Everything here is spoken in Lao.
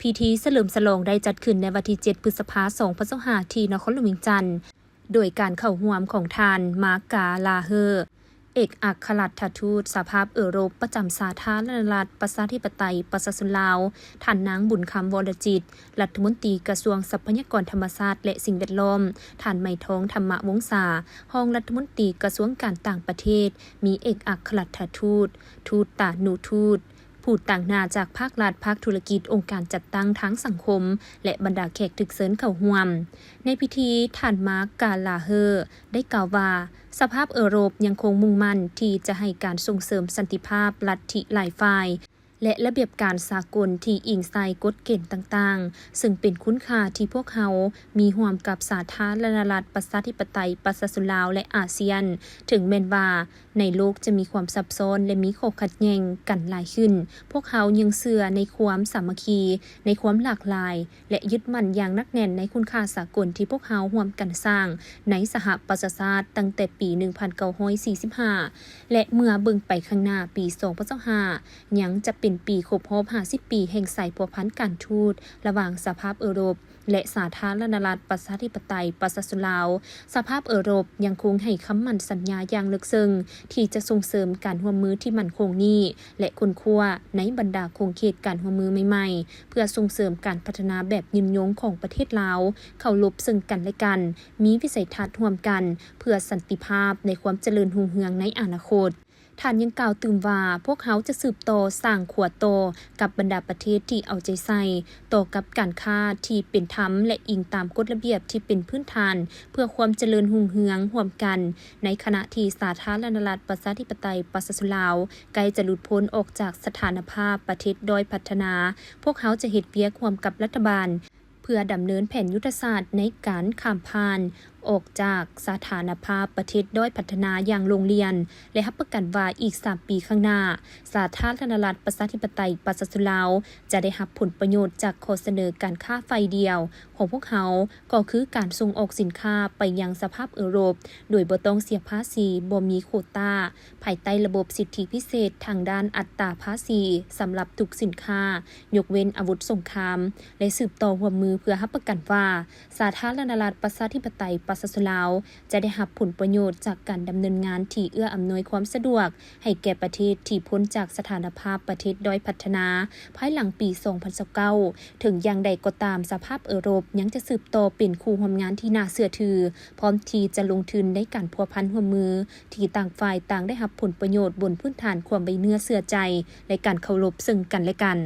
ພິທີສະເຫຼີມສະຫຼອງໄດ້ຈັດຂຶ້ນໃນວັນທີເຈັດ ພຶດສະພາ ສອງພັນຊາວຫ້າ ທີ່ນະຄອນຫຼວງວຽງຈັນ ໂດຍການເຂົ້າຮ່ວມຂອງທ່ານ ມາກກາ ລາເຮີ ເອກອັກຄະລັດຖະທູດສະພາບເອີຣົບປະຈຳສາທາລະນະລັດ ປະຊາທິປະໄຕ ປະຊາຊົນລາວ, ທ່ານນາງ ບຸນຄຳ ວໍລະຈິດ ລັດຖະມົນຕີກະຊວງຊັບພະຍາກອນທຳມະຊາດ ແລະ ສິ່ງແວດລ້ອມ, ທ່ານ ໄມທອງ ທຳມະວົງສາ ຮອງລັດຖະມົນຕີກະຊວງການຕ່າງປະເທດ, ມີເອກອັກຄະລັດຖະທູດ, ທູດຕານຸທູດ, ຜູ້ຕາງໜ້າຈາກພາກລັດ, ພາກທຸລະກິດ, ອົງການຈັດຕັ້ງທາງສັງຄົມ ແລະ ບັນດາແຂກຖືກເຊີນເຂົ້າຮ່ວມ. ໃນພິທີ, ທ່ານ ມາກກາ ລາເຮີ ໄດ້ກ່າວວ່າ ສະພາບເອີຣົບຍັງຄົງມຸ່ງໝັ້ນທີ່ຈະໃຫ້ການສົ່ງເສີມສັນຕິພາບລັດທິຫຼາຍຝ່າຍ ແລະ ລະບຽບການສາກົນທີ່ອີງໃສ່ກົດເກນຕ່າງໆ, ເຊິ່ງເປັນຄຸນຄ່າທີ່ພວກເຮົາມີຮ່ວມກັບສາທາລະນະລັດ ປະຊາທິປະໄຕ ປະຊາຊົນລາວ ແລະ ອາຊຽນ. ເຖິງແມ່ນວ່າໃນໂລກຈະມີຄວາມຊັບຊ້ອນ ແລະ ມີຂໍ້ຂັດແຍ່ງກັນຫຼາຍຂຶ້ນ, ພວກເຮົາຍັງເຊື່ອໃນຄວາມສາມັກຄີ, ໃນຄວາມຫຼາກຫຼາຍ ແລະ ຍຶດໝັ້ນຢ່າງໜັກແໜ້ນໃນຄຸນຄ່າສາກົນທີ່ພວກເຮົາຮ່ວມກັນສ້າງໃນສະຫະປະຊາຊາດຕັ້ງແຕ່ປີໜຶ່ງພັນເກົ້າຮ້ອຍສີ່ສິບຫ້າ ແລະ ເມື່ອເບິ່ງໄປຂ້າງໜ້າ, ປີສອງພັນຊາວຫ້າ ຍັງຈະເປັນປີຄົບຮອບຫ້າສິບປີແຫ່ງສາຍພົວພັນການທູດລະຫວ່າງສະພາບເອີຣົບ ແລະ ສາທາລະນະລັດ ປະຊາທິປະໄຕ ປະຊາຊົນລາວ. ສະພາບເອີຣົບຍັງຄົງໃຫ້ຄຳໝັ້ນສັນຍາຢ່າງເລິກເຊິ່ງ ທີ່ຈະສົ່ງເສີມການຮ່ວມມືທີ່ໝັ້ນຄົງນີ້ ແລະ ຄົ້ນຄວ້າໃນບັນດາຂົງເຂດການຮ່ວມມືໃໝ່ໆ ເພື່ອສົ່ງເສີມການພັດທະນາແບບຍືນຍົງຂອງປະເທດລາວ, ເຄົາລົບເຊິ່ງກັນແລະກັນ, ມີວິໄສທັດຮ່ວມກັນເພື່ອສັນຕິພາບ ແລະ ຄວາມຈະເລີນຮຸ່ງເຮືອງໃນອະນາຄົດ. ທ່ານຍັງກ່າວຕື່ມວ່າ, ພວກເຮົາຈະສືບຕໍ່ສ້າງຂົວຕໍ່ກັບບັນດາປະເທດທີ່ເອົາໃຈໃສ່ຕໍ່ກັບການຄ້າທີ່ເປັນທຳ ແລະ ອີງຕາມກົດລະບຽບທີ່ເປັນພື້ນຖານ ເພື່ອຄວາມຈະເລີນຮຸ່ງເຮືອງຮ່ວມກັນ. ໃນຂະນະທີ່ສາທາລະນະລັດ ປະຊາທິປະໄຕ ປະຊາຊົນລາວ ໃກ້ຈະຫຼຸດພົ້ນອອກຈາກສະຖານະພາບປະເທດດ້ອຍພັດທະນາ, ພວກເຮົາຈະເຮັດວຽກຮ່ວມກັບລັດຖະບານ ເພື່ອດຳເນີນແຜນຍຸດທະສາດໃນການຂ້າມຜ່ານອອກຈາກສະຖານະພາບປະເທດດ້ອຍພັດທະນາຢ່າງໂລ່ງລ່ຽນ ແລະ ຮັບປະກັນວ່າອີກສາມປີຂ້າງໜ້າ, ສາທາລະນະລັດ ປະຊາທິປະໄຕ ປະຊາຊົນລາວ ຈະໄດ້ຮັບຜົນປະໂຫຍດຈາກຂໍ້ສະເໜີການຄ້າຝ່າຍດຽວຂອງພວກເຮົາ, ກໍຄືການສົ່ງອອກສິນຄ້າໄປຍັງສະພາບເອີຣົບ ໂດຍບໍ່ຕ້ອງເສຍພາສີ, ບໍ່ມີໂຄຕາ, ພາຍໃຕ້ລະບົບສິດທິພິເສດທາງດ້ານອັດຕາພາສີສຳລັບທຸກສິນຄ້າ, ຍົກເວັ້ນອາວຸດສົງຄາມ ແລະ ສືບຕໍ່ຮ່ວມມືເພື່ອຮັບປະກັນວ່າ ສາທາລະນະລັດ ປະຊາທິປະໄຕ ປະຊາຊົນລາວ ຈະໄດ້ຮັບຜົນປະໂຫຍດຈາກການດຳເນີນງານທີ່ເອື້ອອຳນວຍຄວາມສະດວກໃຫ້ແກ່ປະເທດທີ່ພົ້ນຈາກສະຖານະພາບປະເທດດ້ອຍພັດທະນາ ພາຍຫຼັງປີສອງພັນຊາວເກົ້າ. ເຖິງຢ່າງໃດກໍຕາມ, ສະພາບເອີຣົບຍັງຈະສືບຕໍ່ເປັນຄູ່ຮ່ວມງານທີ່ໜ້າເຊື່ອຖື, ພ້ອມທີ່ຈະລົງທຶນໃນການພົວພັນຮ່ວມມື ທີ່ຕ່າງຝ່າຍຕ່າງໄດ້ຮັບຜົນປະໂຫຍດບົນພື້ນຖານຄວາມໄວ້ເນື້ອເຊື່ອໃຈ ແລະ ການເຄົາລົບເຊິ່ງກັນແລະກັນ.